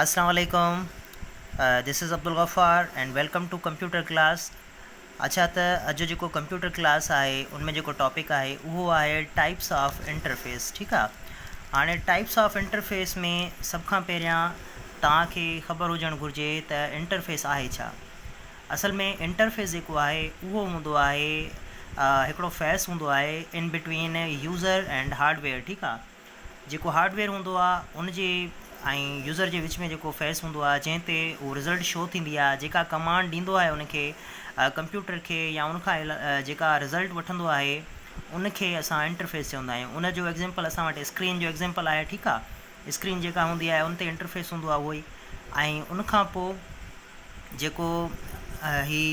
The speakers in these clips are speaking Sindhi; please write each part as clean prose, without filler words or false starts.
اسلام عليڪم this is Abdul Ghaffar and welcome to computer class اڇا ته اڄ جو جيڪو ڪمپيوٽر ڪلاس آهي ان ۾ جيڪو ٽاپڪ آهي اهو آهي ٽائپس آف انٽرفيس ٺيڪ آ هاڻي ٽائپس آف انٽرفيس ۾ سڀ کان پهريان توهان کي خبر هجڻ گهرجي ته انٽرفيس آهي ڇا اصل ۾ انٽرفيس جيڪو آهي اهو هوندو آهي هڪڙو فيس هوندو آهي in between user and hardware ٺيڪ آ جيڪو هارڊ ويئر هوندو آ ان جي ۽ يوزر جي وچ ۾ جيڪو فيس هوندو آ جنهن تي اهو رزلٽ شو ٿيندي آ جيڪا ڪمانڊ ڏيندو آهي ان کي ڪمپيوٽر کي يا ان کان جيڪا رزلٽ وٺندو آهي ان کي اسان انٽرفيس چوندا آهيون ان جو ايگزيمپل اسان وٽ اسڪرين جو ايگزيمپل آهي ٺيڪ آ اسڪرين جيڪا هوندي آهي ان تي انٽرفيس هوندو آهي اهو ئي ۽ ان کان پوء جيڪو هي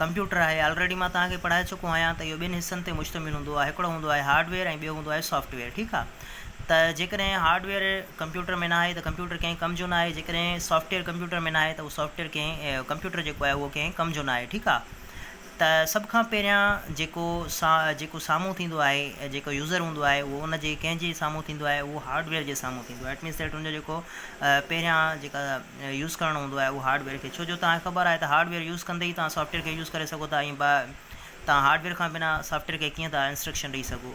ڪمپيوٽر آهي آلريڊي مان توهان کي پڙهائي چڪو آهيان ته اهو ٻن حصن تي مشتمل هوندو آهي هڪڙو هوندو آهي هارڊ ويئر ۽ ٻيو هوندو آهي سافٽ ويئر ٺيڪ آهي ته جيڪڏهن هارڊ ويئر ڪمپيوٽر ۾ ناهي ته ڪمپيوٽر ڪنهن ڪم جو ناهي جيڪڏهن سافٽ ويئر ڪمپيوٽر ۾ ناهي ته اهو سافٽ ويئر ڪنهن ڪمپيوٽر جيڪو آهي اهو ڪنهن ڪم جو ناهي ٺيڪ آهي ته سڀ کان پهريان جيڪو سا جيڪو سامهون ٿيندو آهي جيڪو يوزر هوندو آهي اهو ان جي ڪنهن جي سامهون ٿيندو آهي اهو هارڊ ويئر جي سامهون ٿيندو آهي it means that ان جو جيڪو پهريان جيڪا يوز ڪرڻو هوندو آهي اهو هارڊ ويئر کي ڇو جو توهان کي خبر آهي ته هارڊ ويئر يوز ڪندي ئي توهان سافٽ ويئر کي يوز ڪري سگهو ٿا ۽ توهان هارڊ ويئر کان بنا سافٽ ويئر کي ڪيئن ٿا انسٽرڪشن ڏئي سگهو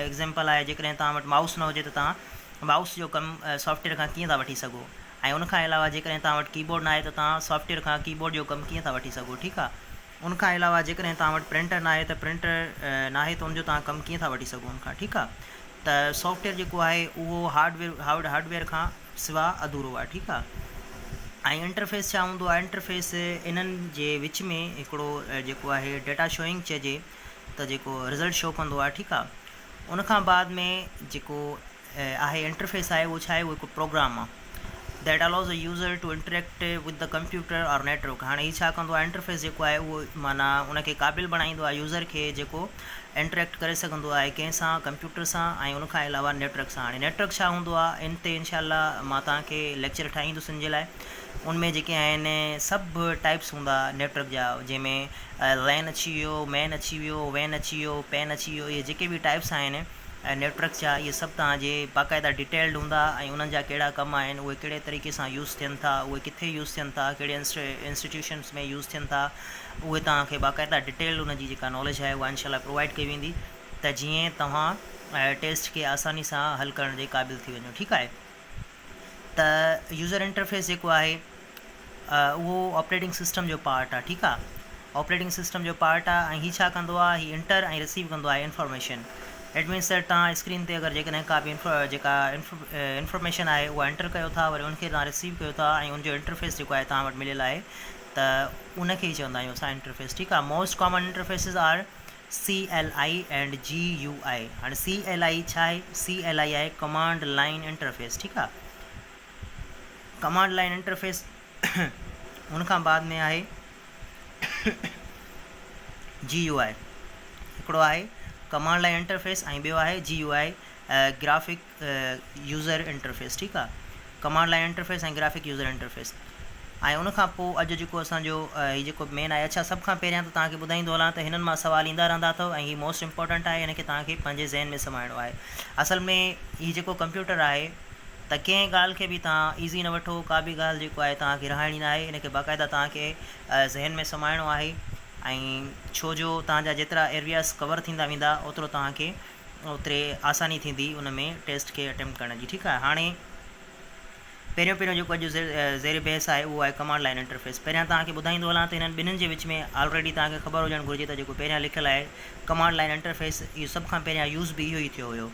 ايگزامپل آهي جيڪڏهن توهان وٽ مائوس نه هجي ته توهان مائوس جو ڪم سافٽ ويئر کان ڪيئن ٿا وٺي سگهو ۽ ان کان علاوه جيڪڏهن توهان وٽ ڪيبورڊ ناهي ته توهان سافٽ ويئر کان ڪيبورڊ جو ڪم ڪيئن ٿا وٺي سگهو ٺيڪ آ ان کان علاوه جيڪڏهن توهان وٽ پرنٽر ناهي ته پرنٽر ناهي ته ان جو توهان ڪم ڪيئن ٿا وٺي سگهو ان کان ٺيڪ آ ته سافٽ ويئر جيڪو آهي اهو هارڊ ويئر هارڊ ويئر کان سوا اڌورو آ ٺيڪ آ ۽ انٽرفيس ڇا هوندو آ انٽرفيس انهن جي وچ ۾ هڪڙو جيڪو آهي ڊيٽا شوئنگ چئجي ته جيڪو رزلٽ شو ڪندو آ ٺيڪ آ ان کان بعد ۾ جيڪو آهي انٽرفيس آهي اهو ڇا آهي اهو هڪ پروگرام آهي that allows a user to interact with the computer or network هاڻي هي ڇا ڪندو آهي انٽرفيس جيڪو آهي اهو معنيٰ ان کي قابل بڻائيندو آهي يوزر کي جيڪو انٽريڪٽ ڪري سگهندو آهي ڪنهن سان ڪمپيوٽر سان ۽ ان کان علاوه نيٽورڪ سان هاڻي نيٽورڪ ڇا هوندو آهي ان تي انشاء الله مان توهان کي ليڪچر ٺاهيندس ان جي لاء ان ۾ جيڪي آهن سڀ ٽائپس هوندا نيٽورڪ جا جنهن ۾ لين اچي ويو مين اچي ويو وين اچي ويو پين اچي ويو اهي جيڪي به ٽائپس آهن ۽ نيٽورڪس جا اهي سڀ توهان جي باقاعده ڊيٽيلڊ هوندا ۽ انهن جا ڪهڙا ڪم آهن اهي ڪهڙي طريقي سان يوز ٿين ٿا اهي ڪٿي يوز ٿين ٿا ڪهڙي انسٽيٽيوشنس ۾ يوز ٿين ٿا اهي توهان کي باقاعده ڊيٽيلڊ ان جي جيڪا ناليج آهي اها انشاء الله پرووائيڊ ڪئي ويندي ته جيئن توهان ٽيسٽ کي آساني سان حل ڪرڻ جي قابل ٿي وڃو ٺيڪ آهي ته يوزر انٽرفيس جيڪو آهي اهو آپريٽنگ سسٽم جو پارٽ آهي ٺيڪ آهي آپريٽنگ سسٽم جو پارٽ آهي ۽ هي ڇا ڪندو آهي هي انٽر ۽ رسيو ڪندو آهي انفارميشن it means ته توهان اسڪرين تي اگر جيڪڏهن ڪا به جيڪا انفارميشن آهي اها انٽر ڪيو ٿا وري ان کي توهان رسيو ڪيو ٿا ۽ ان جو انٽرفيس جيڪو آهي توهان وٽ مليل آهي ته ان کي ئي چوندا آهيون اسان انٽرفيس ٺيڪ آهي most common interfaces are C L I and G U I هاڻي سي ايل I ڇا آهي سي ايل I آهي ڪمانڊ لائن انٽرفيس ٺيڪ آهي ڪمانڊ لائن انٽرفيس ان کان بعد ۾ آهي جي يو آء هڪڙو آهي ڪمانڊ لائن انٽرفيس ۽ ٻيو آهي G U I graphic user interface ٺيڪ آهي command line interface ۽ graphic user interface ۽ ان کان پوء اڄ جيڪو اسانجو هي جيڪو مين آهي اڇا سڀ کان پهريان ته توهان کي ٻڌائيندو هلان ته هنن مان سوال ايندا رهندا اٿو ۽ هي موسٽ امپورٽنٽ آهي هن کي توهان کي پنهنجي ذهن ۾ سمائڻو آهي اصل ۾ هي جيڪو ڪمپيوٽر آهي ته ڪنهن ڳالهه کي به توهان ايزي نه وٺو، ڪا به ڳالهه جيڪو آهي توهان کي رهائڻي ناهي، ان کي باقاعده توهان کي ذهن ۾ سمائڻو آهي ۽ ڇو جو توهان جا جيترا ايرياز ڪور ٿيندا ويندا اوترو توهان کي اوتري آساني ٿيندي ان ۾ ٽيسٽ کي اٽيمپٽ ڪرڻ جي ٺيڪ آهي هاڻي پهريون پهريون جيڪو اڄ زير بحث آهي اهو آهي ڪمانڊ لائن انٽرفيس پهريان توهان کي ٻڌائيندو هلان ته هنن ٻنهين جي وچ ۾ آلريڊي توهان کي خبر هجڻ گهرجي ته جيڪو پهريان لکيل آهي ڪمانڊ لائن انٽرفيس اهو سڀ کان پهريان يوز به اهو ئي ٿيو هيو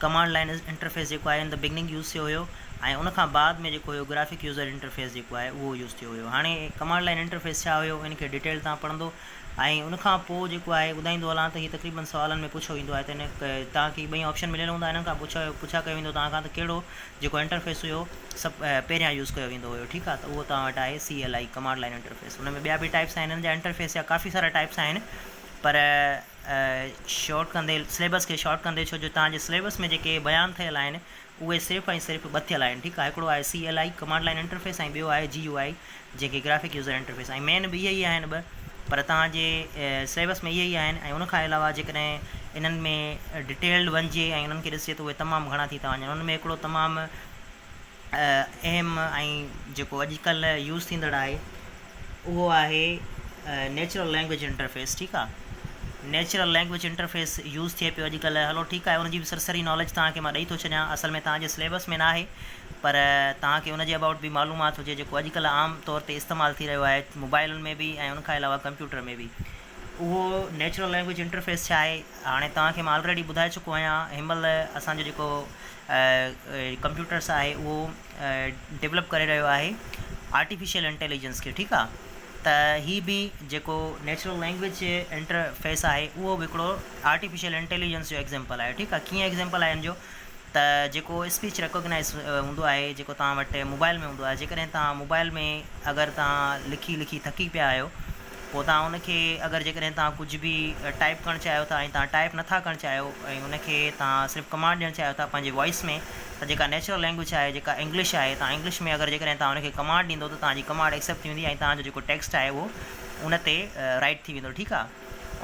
ڪمانڊ لائن انٽرفيس جيڪو آهي ان the beginning use ٿيو هيو ۽ ان کان بعد ۾ جيڪو هيو گرافڪ يوزر انٽرفيس جيڪو آهي اهو يوز ٿيو هيو هاڻي ڪمانڊ لائن انٽرفيس ڇا هيو ان کي ڊيٽيل تان پڙهندو ۽ ان کان پوء جيڪو آهي ٻڌائيندو هلان ته هي تقريبن سوالن ۾ پڇيو ويندو آهي ته ان توهان کي ٻئي آپشن مليل هوندا انهن کان پڇا پڇا ڪيو ويندو توهان کان ته ڪهڙو جيڪو انٽرفيس هيو سڀ پهريان يوز ڪيو ويندو هيو ٺيڪ آهي ته اهو توهان وٽ آهي C L I command line interface ان ۾ ٻيا به ٽائپس آهن انهن جا انٽرفيس جا ڪافي سارا ٽائپس آهن پر شارٽ ڪندي سليبس کي شارٽ ڪندي ڇو جو توهان جي سليبس ۾ جيڪي بيان ٿيل آهن اهي صرف ۽ صرف ٻه ٿيل آهن ٺيڪ آهي هڪڙو آهي C L I command line interface ۽ ٻيو آهي جي يو آء جنهن کي گرافڪ يوزر انٽرفيس ۽ مين به اهي ئي آهن ٻه پر توهان جي سليبس ۾ اهي ئي آهن ۽ ان کان علاوه جيڪڏهن انهن ۾ ڊيٽيلڊ وڃجي ۽ انهن کي ڏسجي ته اهي تمام گهڻا ٿي ٿا وڃن ان ۾ هڪڙو تمام اهم ۽ جيڪو اڄڪلهه يوز ٿيندڙ آهي اهو آهي نيچرل لينگويج انٽرفيس ٺيڪ آ نيچرل لينگويج انٽرفيس يوز ٿئي پيو اڄڪلهه هلو ٺيڪ آهي ان جي به سرسري ناليج توهان کي مان ڏئي ٿو ڇڏيان اصل ۾ توهان جي سليبس ۾ ناهي پر توهان کي ان جي ابائوٽ به معلومات هجي جيڪو اڄڪلهه عام طور تي استعمال ٿي رهيو آهي موبائلن ۾ به ۽ ان کان علاوه ڪمپيوٽر ۾ به اهو نيچرل لينگويج انٽرفيس ڇا آهي هاڻي توهان کي مان آلريڊي ٻڌائي چڪو آهيان هن مهل اسان جو جيڪو ڪمپيوٽرس آهي اهو ڊولپ ڪري رهيو آهي آرٽيفيشل انٽيليجنس کي ٺيڪ آ ته هي به جيڪو نيچرل لينگويج انٽرفيس آهي اهو به هڪڙو آرٽيفيشل انٽيليجنس جو ايگزامپل آهي ٺيڪ آ ڪيئن ايگزامپل آهي ان جو ته جيڪو اسپيچ ريڪوگنائز هوندو آهي جيڪو توهان وٽ موبائل ۾ هوندو آهي جيڪڏهن توهان موبائل ۾ اگر توهان لکي لکي ٿڪي پيا آهيو پوء توهان ان کي اگر جيڪڏهن توهان ڪجهه به ٽائپ ڪرڻ چاهيو ٿا ۽ توهان ٽائپ نٿا ڪرڻ چاهيو ۽ ان کي توهان صرف ڪمانڊ ڏيڻ چاهيو ٿا پنهنجي وائس ۾ ته جيڪا نيچرل لينگويج آهي جيڪا انگلش آهي توهان انگلش ۾ اگر جيڪڏهن توهان ان کي ڪمانڊ ڏيندو ته توهان جي ڪمانڊ ايڪسيپٽ ٿي ويندي ۽ توهان جو جيڪو ٽيڪسٽ آهي اهو ان تي رائٽ ٿي ويندو ٺيڪ آهي.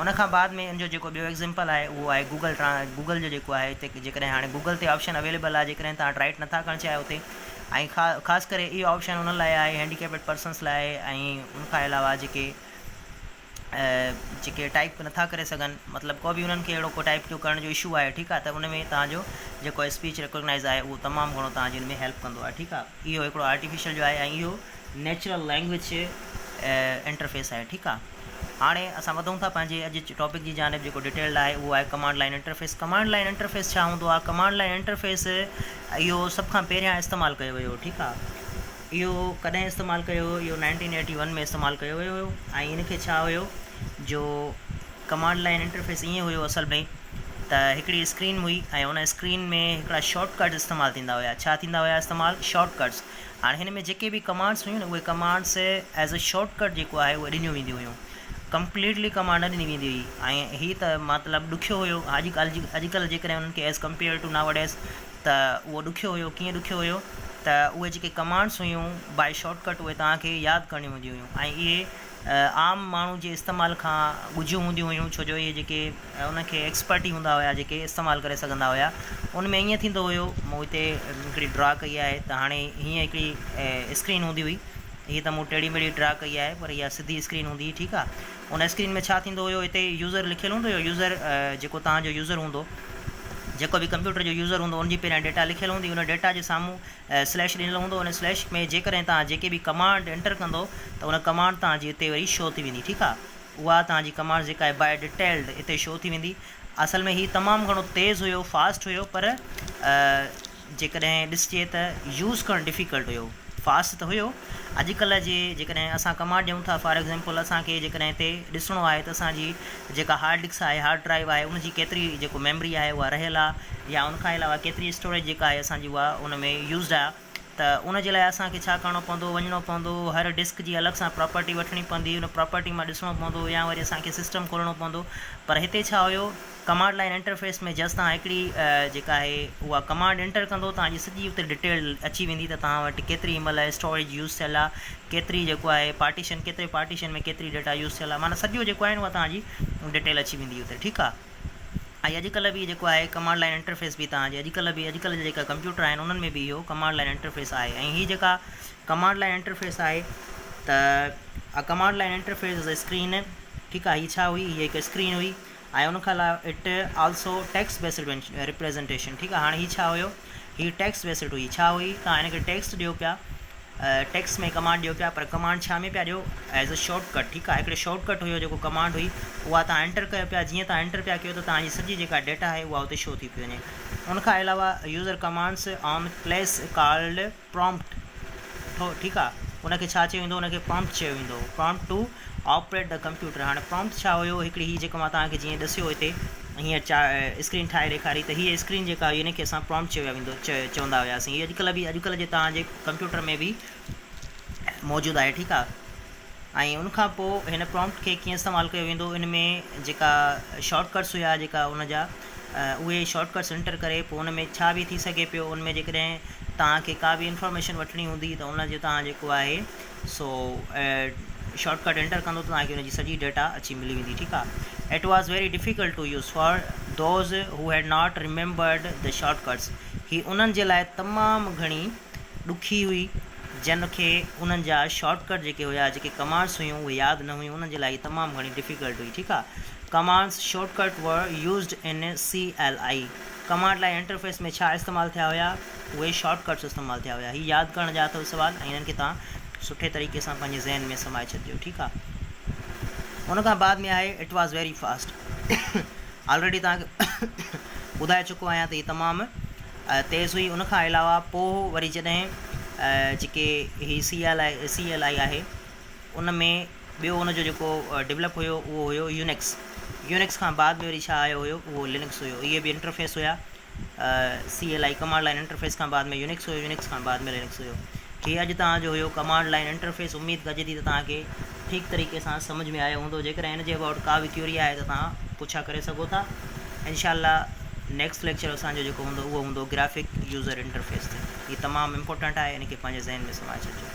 ان کان بعد ۾ ان جو جيڪو ٻيو ايگزيمپل آهي اهو آهي گوگل ٽران گوگل جو جيڪو آهي اتي جيڪڏهن هاڻي گوگل تي آپشن اويليبل آهي جيڪڏهن توهان رائٽ نٿا ڪرڻ چاهيو اتي ۽ خاص ڪري اهو آپشن انهن لاء آهي هينڊيڪيپڊ پرسنس لاء ۽ ان کان علاوه جيڪي جيڪي ٽائپ نٿا ڪري سگهن مطلب ڪو به انهن کي اهڙو ڪو ٽائپ جو ڪرڻ جو اشو آهي ٺيڪ آهي ته ان ۾ توهان جو جيڪو اسپيچ ريڪوگنائز آهي اهو تمام گهڻو توهان جي ان ۾ هيلپ ڪندو آهي ٺيڪ آهي اهو هڪڙو آرٽيفيشل جو آهي ۽ اهو نيچرل لينگويج انٽرفيس آهي ٺيڪ آهي هاڻي اسان وڌون ٿا پنهنجي اڄ ٽاپڪ جي جانب جيڪو ڊيٽيلڊ آهي اهو آهي command line interface. Command line interface ڇا هوندو آهي؟ ڪمانڊ لائين انٽرفيس اهو سڀ کان پهريان استعمال ڪيو ويو هو ٺيڪ آهي اهو ڪڏهن استعمال ڪيو ويو اهو نائنٽين ايٽي ون ۾ استعمال ڪيو ويو هيو ۽ ان کي ڇا هيو جو ڪمانڊ لائين انٽرفيس ائين هيو اصل ۾ ته هڪڙي اسڪرين هئي ۽ ان اسڪرين ۾ هڪڙا شارٽ ڪٽس استعمال ٿيندا هيا ڇا ٿيندا هيا استعمال شارٽ ڪٽس هاڻي هن ۾ جيڪي به ڪمانڊس هيون نه اهي commands as a short cut جيڪو آهي اهي ڏنيون وينديون هيون ڪمپليٽلي ڪمانڊ نه ڏني ويندي هئي ۽ هي ته مطلب ڏکيو هيو اڄ اڄڪلهه جيڪڏهن انهن کي ايز ڪمپيئر ٽو ناوڊيز ته اهو ڏکيو هيو ڪيئن ڏکيو هيو ته اهي جيڪي ڪمانڊس هيون بائي شارٽ ڪٽ اهي توهان کي ياد ڪرڻيون هونديون هيون ۽ اهي عام ماڻهو جي استعمال کان ڳجهيون هونديون هيون ڇو جو اهي جيڪي ان کي ايڪسپرٽ ئي هوندا هيا جيڪي استعمال ڪري سگهندا هيا ان ۾ ائين ٿيندو هيو مون هتي هڪڙي ڊرا ڪئي آهي ته هاڻي هيئن هڪڙي اسڪرين هوندي هئي هي ته مون ٽيڙي ميڙي ڊرا ڪئي آهي پر اها سڌي اسڪرين هوندي هئي ٺيڪ آهي ان اسڪرين ۾ ڇا ٿيندو هيو هتي يوزر لکيل هوندو هيو يوزر جيڪو توهان جو يوزر هوندو جيڪو به ڪمپيوٽر جو يوزر هوندو ان جي پهريان ڊيٽا لکيل هوندي ان ڊيٽا جي سامهون سليش ڏنل هوندو ان سليش ۾ جيڪڏهن توهان جيڪي به ڪمانڊ انٽر ڪندو ته ان ڪمانڊ توهان جي اتي وري شو ٿي ويندي ٺيڪ آ اها توهان جي ڪمانڊ جيڪا آهي بائي ڊيٽيلڊ اتي شو ٿي ويندي اصل ۾ هي تمام گهڻو تيز هيو فاسٽ هيو پر جيڪڏهن ڏسجي ته يوز ڪرڻ ڊفيڪلٽ هيو فاسٽ ته هيو اڄڪلهه جي جيڪڏهن اسان ڪمانڊ ڏيون ٿا فار ايگزامپل اسان کي جيڪڏهن هتي ڏسڻو آهي ته اسان جي جيڪا هارڊ ڊسڪ آهي هارڊ ڊرائيو آهي ان جي ڪيتري جيڪو ميموري آهي اها رهيل آهي يا ان کان علاوه ڪيتري اسٽوريج جيڪا آهي اسان جي اها ان ۾ يوزڊ آهي ته ان جي لاء اسان کي ڇا ڪرڻو پوندو وڃڻو پوندو هر ڊسڪ جي الڳ سان پراپرٽي وٺڻي پوندي ان پراپرٽي مان ڏسڻو پوندو يا وري اسان کي سسٽم کولڻو پوندو پر هتي ڇا هيو ڪمانڊ لائن انٽرفيس ۾ جس توهان هڪڙي جيڪا آهي اها ڪمانڊ انٽر ڪندو توهان جي سڄي اتي ڊيٽيل اچي ويندي ته توهان وٽ ڪيتري هن مهل اسٽوريج يوز ٿيل آهي ڪيتري جيڪو آهي پارٽيشن ڪيتري پارٽيشن ۾ ڪيتري ڊيٽا يوز ٿيل آهي معنيٰ سڄو جيڪو آهي نه اها توهان جي ڊيٽيل اچي ويندي اتي ٺيڪ آهي ۽ اڄڪلهه به جيڪو آهي ڪمانڊ لائن انٽرفيس به توهان جي اڄڪلهه به اڄڪلهه جا جيڪا ڪمپيوٽر آهن انهن ۾ به اهو ڪمانڊ لائن انٽرفيس آهي ۽ هي جيڪا ڪمانڊ لائن انٽرفيس آهي ته command line interface is screen ٺيڪ آهي هي ڇا هئي هي هڪ اسڪرين هئي ۽ ان کان علاوه it also text based representation ٺيڪ آهي هاڻي هي ڇا هيو هي ٽيڪسٽ بيسڊ هئي ڇا هئي توهان هن کي ٽيڪسٽ ڏيو پيا ٽيڪسٽ ۾ ڪمانڊ ڏيو پيا پر ڪمانڊ ڇا ۾ پيا ڏيو ايز اي شارٽ ڪٽ ٺيڪ آهي هڪڙي شارٽ ڪٽ هيو جيڪو ڪمانڊ هئي اها توهان انٽر ڪيو پيا جيئن توهان انٽر پيا ڪيو ته توهان جي سڄي جيڪا ڊيٽا آهي اها اتي شو ٿي پئي وڃي ان کان علاوه user commands on place called prompt ٺو ٺيڪ آ ان کي ڇا چيو ويندو ان کي پرامپٽ چيو ويندو prompt to operate the computer هاڻي پرامپٽ ڇا هيو هڪڙي هي جيڪو مان توهان کي جيئن ڏسيو هتي هيئن چا اسڪرين ٺاهي ڏيکاري ته هيء اسڪرين جيڪا هئي ان کي اسان پرامپٽ چيو ويندو چوندا هياسين هي اڄڪلهه به اڄڪلهه جي توهان جي ڪمپيوٽر ۾ به موجود آهي ٺيڪ آ ۽ ان کان پوء هن پرامپٽ کي ڪيئن استعمال ڪيو ويندو ان ۾ جيڪا شارٽ ڪٽس هيا جيڪا ان جا اهي شارٽ ڪٽس انٽر ڪري پوء ان ۾ ڇا به ٿي سگهي پيو ان ۾ جيڪڏهن توهان کي ڪا به انفارميشن وٺڻي هوندي ته ان جو توهان جيڪو آهي سو شارٽ ڪٽ انٽر ڪندو ته توهان کي ان جي سڄي ڊيٽا اچي ملي ويندي ٺيڪ آهي it was very difficult to use for those who had not remembered the shortcuts هي انهن جي لاء تمام گهڻي ڏکي هئي جن کي انهن جا شارٽ ڪٽ جيڪي هيا جيڪي ڪمانڊس هيون اهي ياد نه هيون انهن جي لاء هي تمام گهڻي ڊفيڪلٽ هئي ٺيڪ آ commands shortcut were used in C L I command line interface ۾ ڇا استعمال ٿيا هيا اهي شارٽ ڪٽس استعمال ٿيا هيا هي ياد ڪرڻ جا اٿو سوال ۽ انهن کي توهان سٺي طريقي سان پنهنجي ذهن ۾ سمائي ڇڏجو ٺيڪ آ ان کان بعد ۾ آهي it was very fast already توهان کي ٻڌائي چڪو آهيان ته هي تمام تيز هئي ان کان علاوه پوء وري جڏهن جيڪي هي C L I C L I آهي ان ۾ ٻيو ان جو جيڪو ڊولپ هيو اهو هيو يونڪس يونڪس کان بعد ۾ وري ڇا آيو هيو اهو لنڪس هيو اهي به انٽرفيس هيا C L I command line interface کان بعد ۾ يونڪس هيو يونڪس کان بعد ۾ لنڪس هيو هي اڄ توهان جو هيو ڪمانڊ لائن انٽرفيس اميد ڪجي ٿي ته توهان کي ٺيڪ طريقي سان سمجھ ۾ آيو هوندو جيڪڏهن ان جي ابائوٽ ڪا به ڪيوري آهي ته توهان پڇا ڪري سگهو ٿا انشاء الله نيڪسٽ ليڪچر اسان جو جيڪو هوندو اهو هوندو گرافڪ يوزر انٽرفيس تي هي تمام امپورٽنٽ آهي ان کي پنهنجي ذهن ۾ سمائي ڇڏجو.